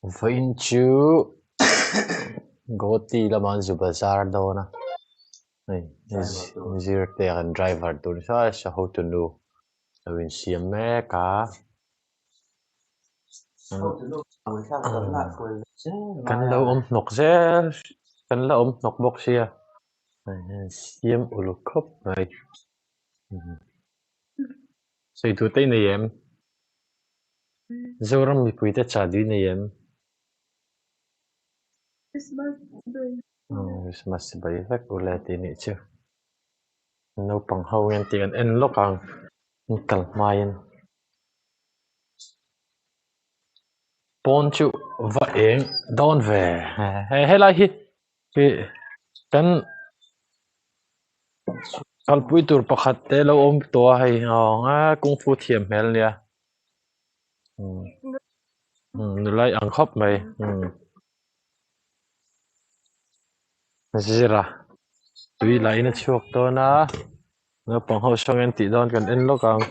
Vawiin chu Guwahati lamah an zu bazar dawn a hei zirte kan driver tur saw saw hotunu lo insiam mek a. Kan lo awm hnawk zel kan la awm hnawk bawk sia siam uluk khawp mai sawi duh te i nei em? Zoram mipuite chah duh i nei em? Christmas bai vek ule tih nih chu naupang ho hian tih an en lawk ang an kal hmain. Pawn chu va eng dawn ve helai hi ih kan kalpui tur pakhat te lo awm tawh a hei aw kungfu thiam hmel a nia nula i ang khawp mai zira tui lah in a chhuak dawn a naupang ho sawn an tih dawn kan en lawk ang.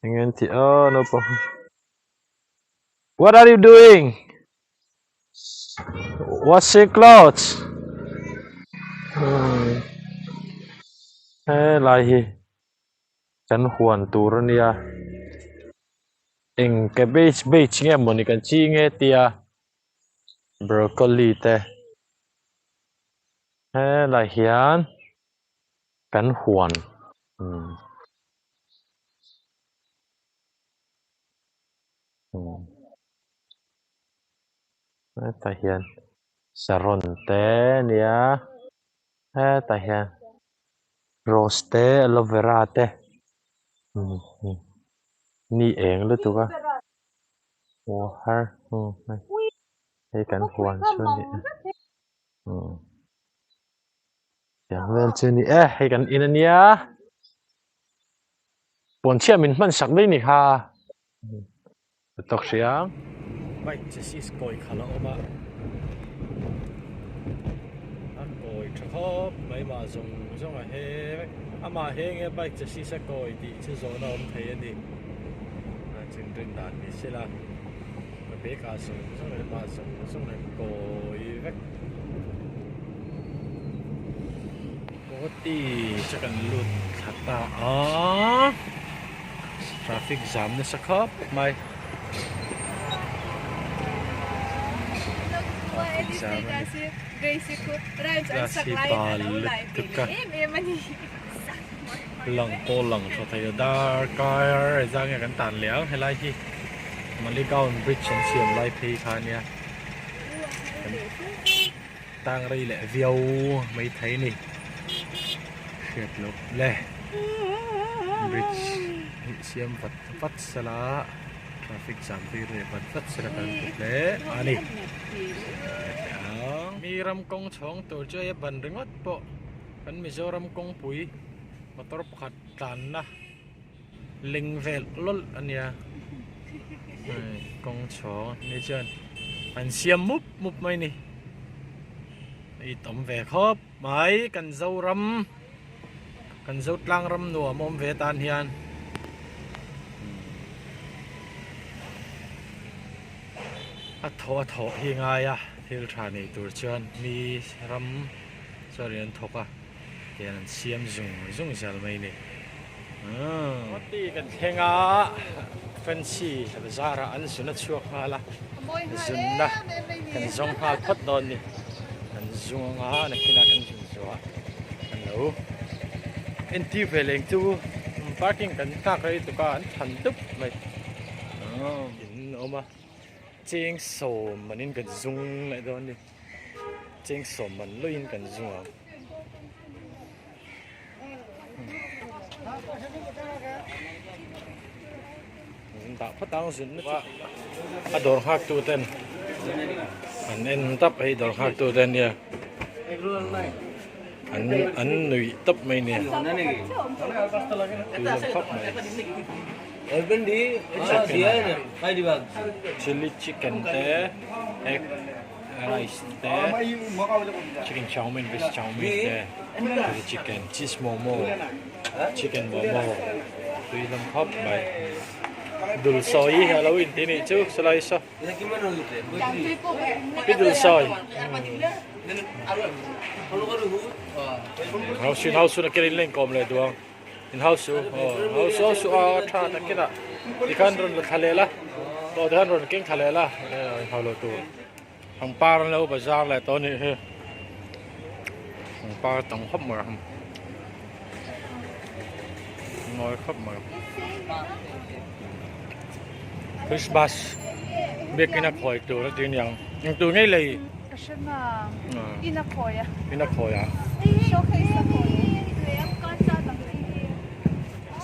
Eng an tih aw naupang What are you doing? Washing clothes. Helai hi kan huan tur a nia eng cabbage bage nge mawni kan ching e tia broccoli te helai hian. Kan huan umm umm hetah hian saron te ania hetah hian rose te aloe vera te umm ni eng lutuk a aw har hei kan huan chu a ni a umm. Tiang vel chu a ni e hei kan in ania puanchhiah min hman sak daih ni kha ka tawk hrih ang. Bike chassis kawi khalh a awm a, a kawi tha khawp mai mah zawng zawng a he vek amah he nge bike chassis a kawi tih chu zawhna awm thei a ni a chinrim dan ni sela ka bag ah zawng zawng leh mah zawng zawng leh kawi vek. Guwahati chu kan lut thla ta a traffic jam nasa khawp mai traffic jam a ni class hi pa lutuk a lang pawh lang tha thei a darkar engzah nge kan tan leh ang helai hi Maligaon bridge an siam lai phei kha ania. Tang rei leh viau mai thei ni hriat loh le bridge hi siam vat vat sela traffic jam phei reh vat vat sela kan ti hle a ni mi ram kawng chhawng tur chu hei a ban ringawt pawh kan Mizoram kawngpui motor pakhat tlanna leng vel lawlh a nia hei kawng chhawng ni chuan an siam mup mup mai ni hei tam ve khawp mai kan Zoram kan Zotlang ram nuam awm ve tan hian a thaw a thawh hi ngai a thil tha nei tur chuan mi ram chuan an thawk a. Tian an siam zung zung zel mai ni. Guwahati kan thleng a, fancy bazar ah an zun a chhuak nghal a, zunna kan zawng nghal phawt dawn ni. Kan zung anga nakinah kan zun zuah kan lo entir ve leng chu parking kan nghak rei tuk a an than dup mai. In a awm a, cheng sawm manin kan zung leh dawn ni. Cheng sawm man luiin kan zung ang. Zun dah phawt ang zun na chu a dawr nghak tu ten an en tap hei dawr nghak tu ten nia an an nuih tawp mai nia tui lam khawp mai chilli chicken te egg rice te chicken chow mein veg chow mein te chilli chicken cheese momo chicken momo tui lam khawp mai. Dul sawi hi a lo inti nih chu salai saw pi dul sawi hausu in hausu nakin in la inkawm leh duh ang in hausu aw hausu hausu a tha nakinah tikhan rawn la thla leh la aw tikhan rawn keng thla leh la inhau lo tur pangpar an lo bazar leh tawh a nih hi pangpar tam khawp mai a mawi khawp mai Christmas biakin a khawi tur a ti aniang eng tur ngei lei ka hre ngang in a khawi a in a khawi a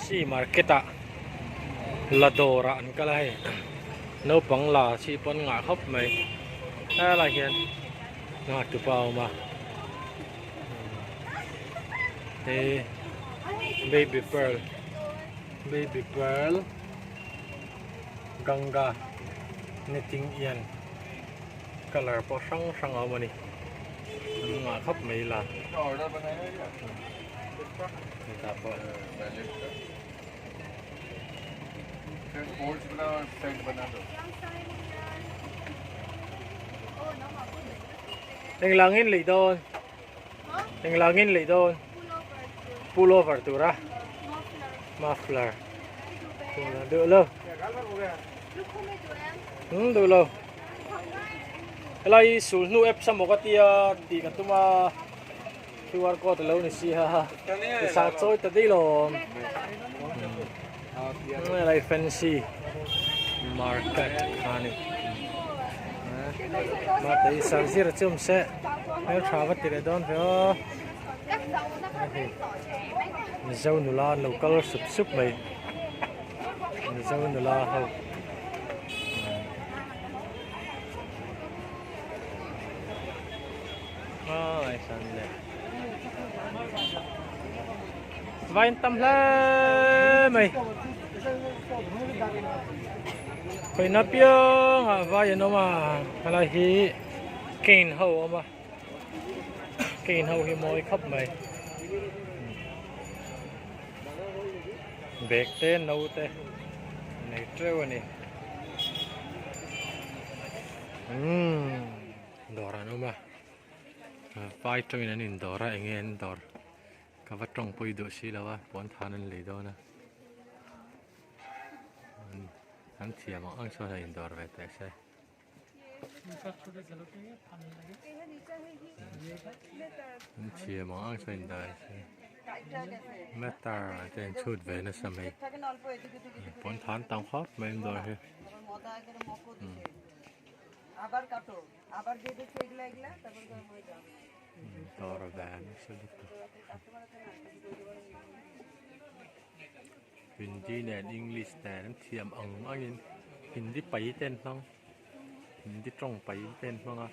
si market ah la dawr ah an kal a hei naupang la chi pawn ngah khawp mai helai hian nghak tupa a awm a hei baby pearl baby pearl ganga netting ian colour pawh hrang hrang a awm a ni an ngah khawp mai la hetah pawh. Englang in lei dawn englang in lei dawn pullover tura muffler duh lo hmm duh lo helai sul hnu apps amaw ka tia tih ka tum a. QR code alo ni si a ti sa chawi ta daih lo helai fancy market kha ani mahte i sar zir a chum se hmeltha va ti leh dawn ve aw mizo nula an lo kal sup sup mai mizo nula ho. Vain tam hle mai Khoina piang ah vai an awm a helai hi cane ho a awm a cane ho hi mawi khawp mai bag te no te nei teuh a ni umm. Dawr an awm a vai tawngin an indawr a enge an dawr ka va tawng pawh i duh si lo a puan than an lei dawn a an thiam ang ang chuan a indawr ve teh se. An thiam ang ang chuan indawr ve se meter te an chhut ve nasa mai puan than tam khawp mai an dawr hi. Dawr van nasa lutuk Hindi nen English nen an thiam ang angin Hindi pai te an hmang Hindi tawng pai te an hmang a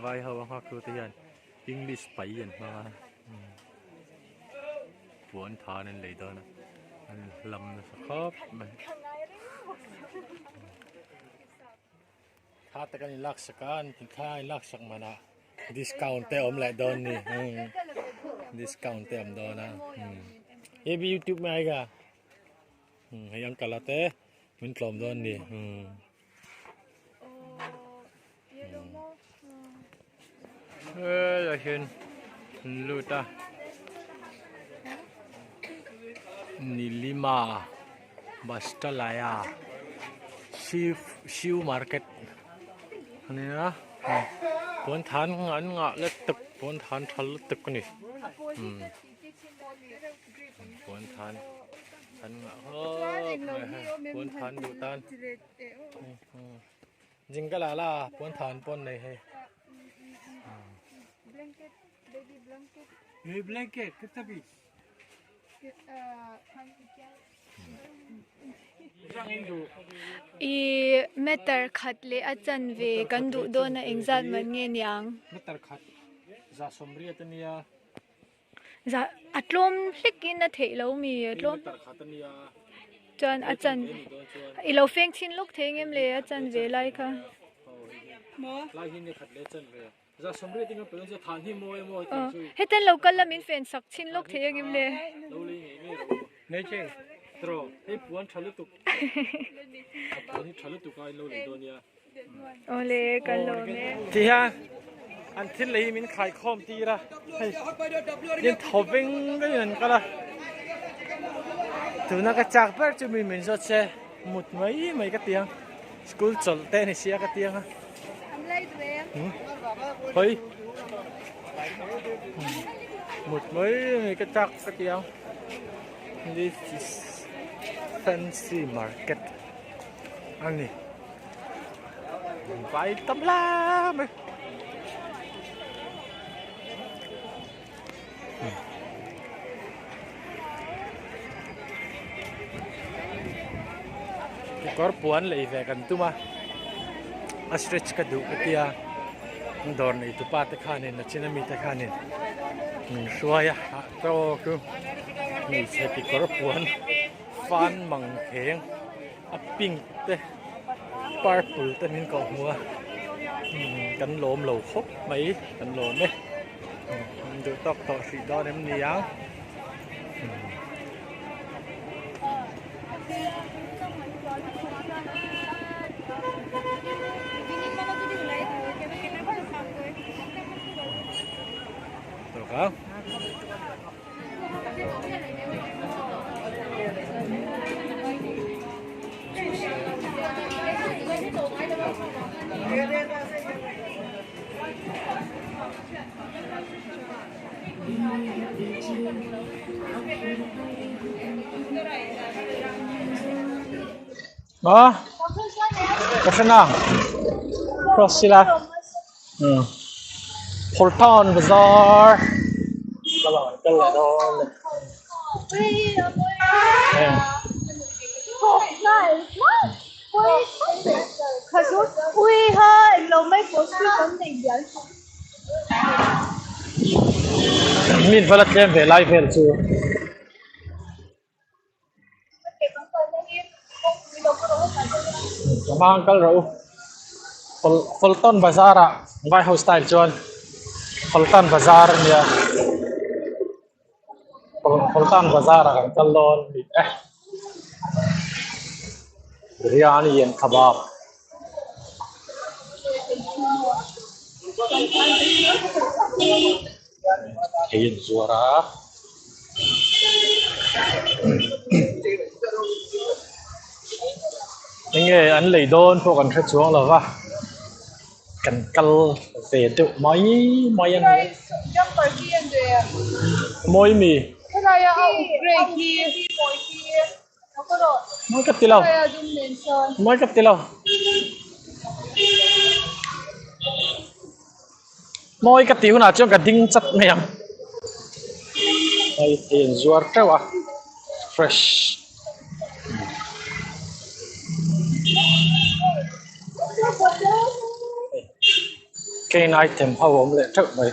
vai ho a nghak tu te hian English pai an hmang a puan than an lei dawn a an hlam nasa khawp mai. Tha tak an inlak sak a an thla an inlak sak manah discount te a awm leh dawn ni discount te a awm dawn a hei hi youtube mai ka hei uncle a te min tlawm dawn ni. Helaiah hian an lut a Nilima Bastalaya Shiv market a ni a puan than an ngah lutuk puan than tha lutuk a ni puan than an ngah khawp mai a puan than duh tan. Jingka la la puan than pawn nei hei. Blanket, baby blanket. Baby blanket, kitna piece? I meter khat leh a chanve kan duh dawn a engzat man nge niang? Meter khat za sawmriat ania. Za a tlawm hlek in a theih lo mi a tlawm chuan a chan i lo feng chhin lawk thei ang em le a chan ve lai kha. Hetiang lo kal la min fen sak chhin lawk thei ang em le. Tiraw hei puan tha lutuk a puan hi tha lutuk a in lo lei dawn nia. Awle kan lawm e. Ti hian an thil lei hi min khai khawm tir a hei tin thaw veng veng in an kal a tuna ka chak ber chu mi min zawt se mut mai mai ka ti ang school chawlh te a ni sia ka ti ang a hawi mut mai mai ka chak ka ti ang this is fancy market a ni. Vai tam hle mai. Kekawr puan lei ve kan tum a a stretch ka duh ka tia dawr nei tupa te khanin a chin ami te khanin min hruai a ah tawk chu hmeichhe kekawr puan fan mang kheng. A pink te purple te min kawh hmu a kan lawm lo khawp mai kan lawm e an duh tawk tawh hrih dawn em ni ang. Tawk ang. A ka hre nang cross ila umm Phultan bazar lamah kan kal leh dawn a ni heng. Min vala tlem ve lai vel chu. Mang kal rawh u Fulton bazar ah vai ho style chuan Fulton bazar a nia Fulton bazar ah kan kal dawn a ni e biryani and kebab. Thei an zuar a enge an lei dawn pawh kan hre chuang lo va kan kal ve deuh mai mai a ni mawi mi mawi ka ti lo mawi ka ti lo. Mawi ka tih hunah chuan ka ding chat mai ang hei thei an zuar teuh a fresh cane item ho a awm leh teuh mai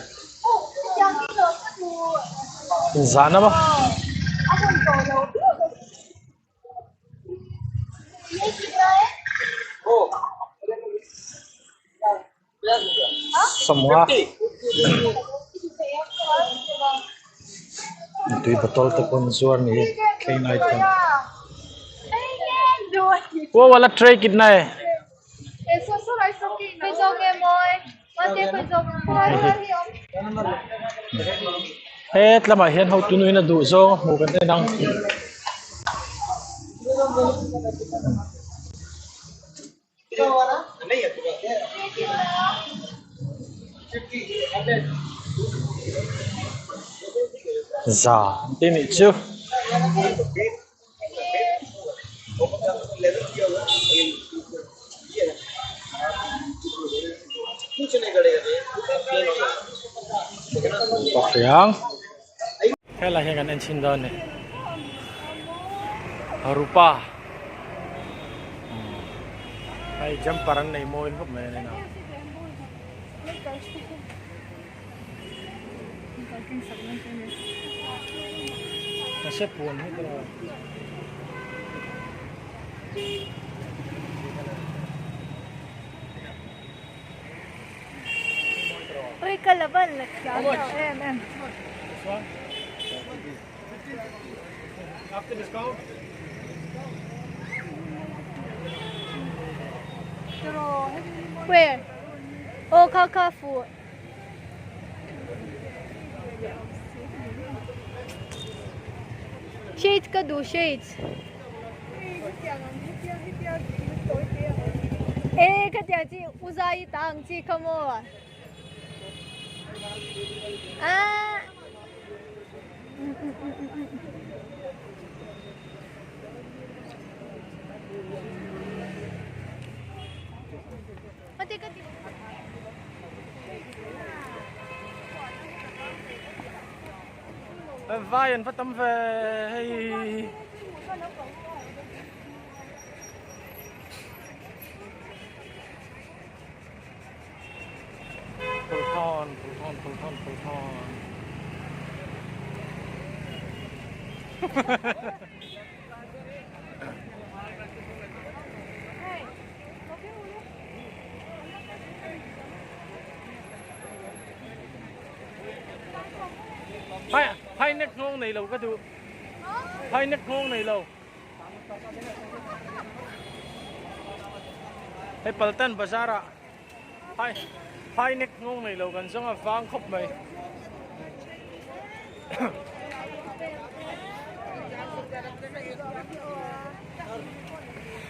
inzahna maw. Sawmnga tui bottle te pawh an zuar ni hi cane item wo wala tray kitna e. Het lamah hian hotu nuin a duh zawng a hmuh kan en ang. Za an ti nih chu. Pakriang helai hian kan en chhin dawn a ni Rupa hei jumper an nei mawi khawp mai a ni na. Mahse puan hi ka Ui ka la ban la thiam lo em em. After discount. Where? Aw kha kha fuh. Shades ka duh shades. E khatiang chi u zai ta ang chi kha maw? Ah. Vai an va tam ve hei. Phulthawn phulthawn phulthawn phulthawn. Phai phai nek nghawng nei lo ka duh. Phai nek nghawng nei lo. Hei Paltan bazar ah phai phai nek nghawng nei lo kan zawng a vang khawp mai.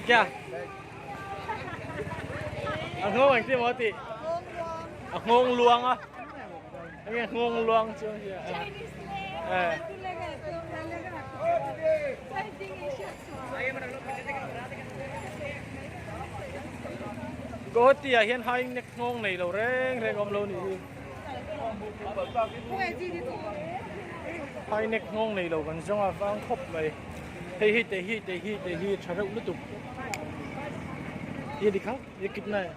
Kya? A nghawng eng ti maw tih? A nghawng luang a. Enge nghawng luang chu a hria. Eh. Guwahati ah hian high neck nghawng nei lo reng reng awm lo nih hi. High neck nghawng nei lo kan zawng a vang khawp mai. Hei hi te hi te hi te hi tha reuh lutuk. Ye dikha ye kitna hai.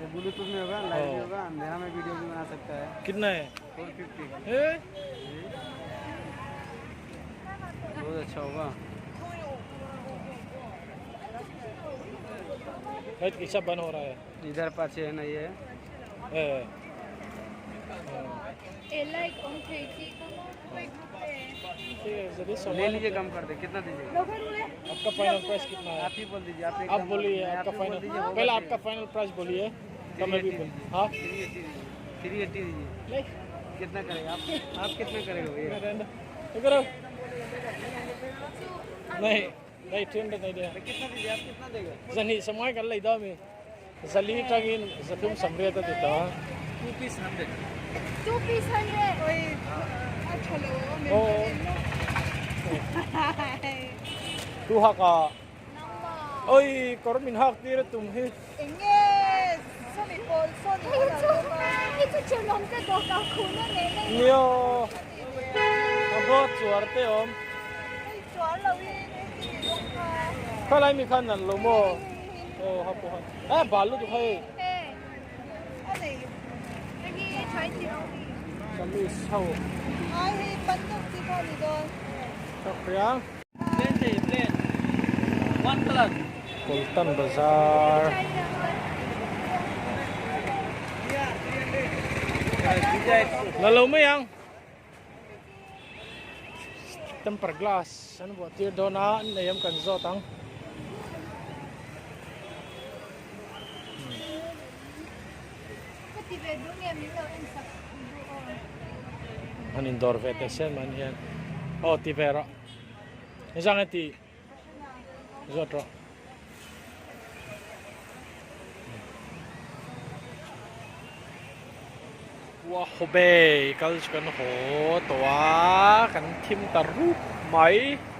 ये ब्लूटूथ में होगा लाइव भी होगा अंधेरा में वीडियो भी बना सकता है कितना है 450 है बहुत अच्छा होगा लाइट कैसा बंद हो रहा है इधर पाछे है ना ये है ए light awm thei chi kha maw? ले लीजिए कम कर दे कितना दीजिएगा आपका फाइनल प्राइस कितना है आप ही बोल दीजिए आप आप बोलिए आपका फाइनल पहले आपका फाइनल प्राइस बोलिए तब मैं भी बोल हाँ 380 दीजिए नहीं कितना करेगा आप आप कितना करेगा भैया रहने दो। करो नहीं नहीं 300 नहीं दे कितना दीजिए आप कितना देगा zani samai kan lei da mi zali tangin zathum samre ta ti ta 2 piece 100 2 piece 100. O tu haka oi kor min hak tir tum hi nio a bo chuar te awm khalai mi khan nan lo maw aw ha pawh han a bal lutuk hei kamis ho chak riang Paltan bazar la lo mai ang temper glass an buah tir dawn a an nei am kan zawt ang. An indawr ve teh se man hian aw ti ve rawh nizang e tih zawt rawh. Khua Hubei kal chu kan haw tawh a kan thim ta rup mai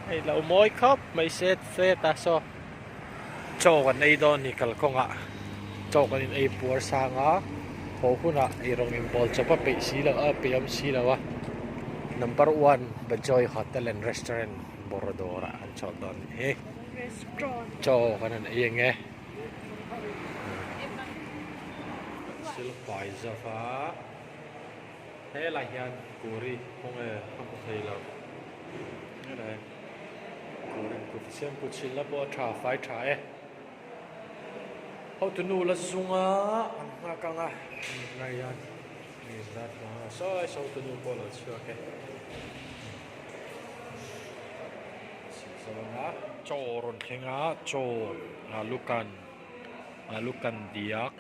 hei lo mawi khawp mai set set a saw chaw kan ei dawn a ni kalkawngah chaw kan in ei puar sang a haw hunah eirawng inbawl chawp a peih si lo a peih awm si lo a number one Bajoy hotel and restaurant Bawrhadawr ah kan chawlh dawn a ni hi chaw kan han ei ang e. Silpai zauh a helai hian kuri kawng e ka hmu thei lo helai kuri kut siam kut silna pawh a tha fai tha e hotunu la zung a an nghak ang a tunah hian mi zat sawi sawi hotunu pawh a lo chhuak e. zo anga chaw rawn thleng a chaw alu kan alu kan diak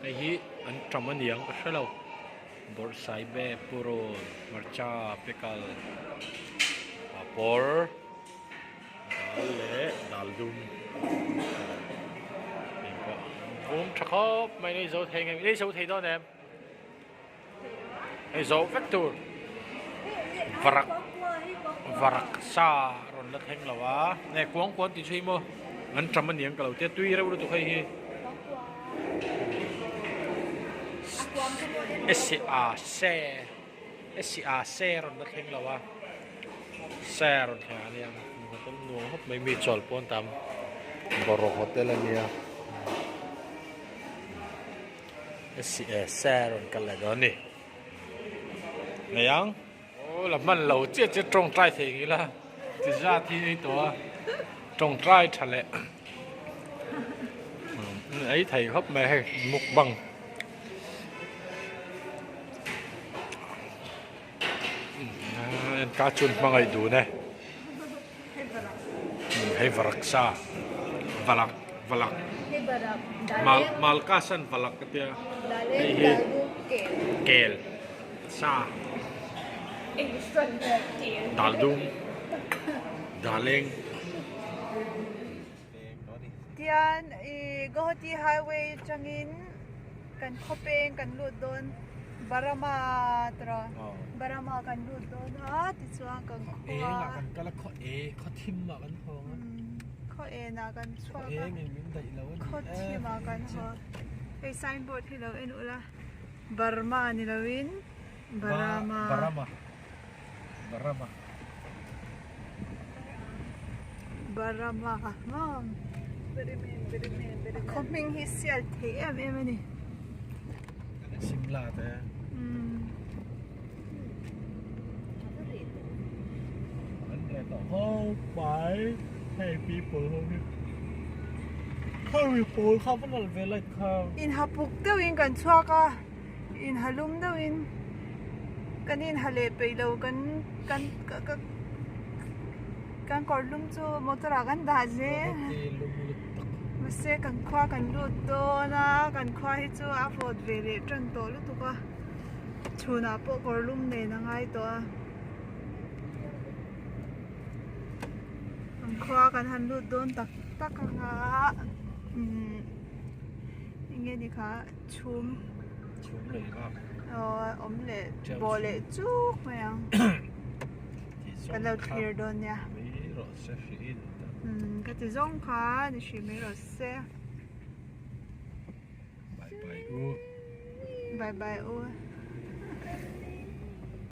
hei hi an ṭam a niang ka hre lo bawrhsaibe purun hmarcha pekal pawr dal leh dal dum eng pawh vum tha khawp mai nei zo thei ngei nei zo thei dawn em hei zawh vek tur varak varak sa rawn la thleng lo a nge kuang kuan tih chu hi maw an ṭam a niang ka lo tia tui reuh lutuk hei hi a se a se rawn la thleng lo a se rawn thleng a nia hotel nuam khawp mai mi chawl pawn tam bawraw hotel a nia. Se rawn kal leh dawn a ni. Nei ang. Aw la hman lo chiah chiah tawngtai thei ang ila ti zat hi ei tawh a tawngtai tha leh ei thei khawp mai hei mukbang. Ka chun hmangaih dun e. Hei varak sa valak valak mal malka san valak ka tia hei hi kel sa dal dum daleng. Tian i Guwahati highway atangin kan khawpeng kan lut dawn Barama tawrh Barama kan lut dawn a tichuan kan khua engah kan kal a khaw e khaw thim ah kan hawng a khaw enah kan chhuak a khaw engin min daih lo a ni khaw thim ah kan haw hei signboard hi lo en ula Burma ni lovin Barama Barama Barama Barama maw a khaw hming hi sial thei em em a ni. Simla te. An reh tawh khawp mai hei people ho hi khami pawl kha va nalh ve light kha. Inhapuk deuhin kan chhuak a. Inha lum deuhin kan inha leh peih lo kan kan ka kan kawr lum chu motor ah kan dah zel mahse kan khua kan lut dawn a kan khua hi chu a vawt ve leh tan tawh lutuk a chhunah pawh kawr lum nen a ngai tawh a kan khua kan han lut dawn tak tak anga umm eng nge ni kha. Chhum. Chhum leh vak. Aw awm leh bawh leh chuk mai ang. Kan lo thlir dawn nia. Mai rawh se hriin. Umm ka ti zawng kha ni hri mai rawh se. Bye bye u. Bye bye u.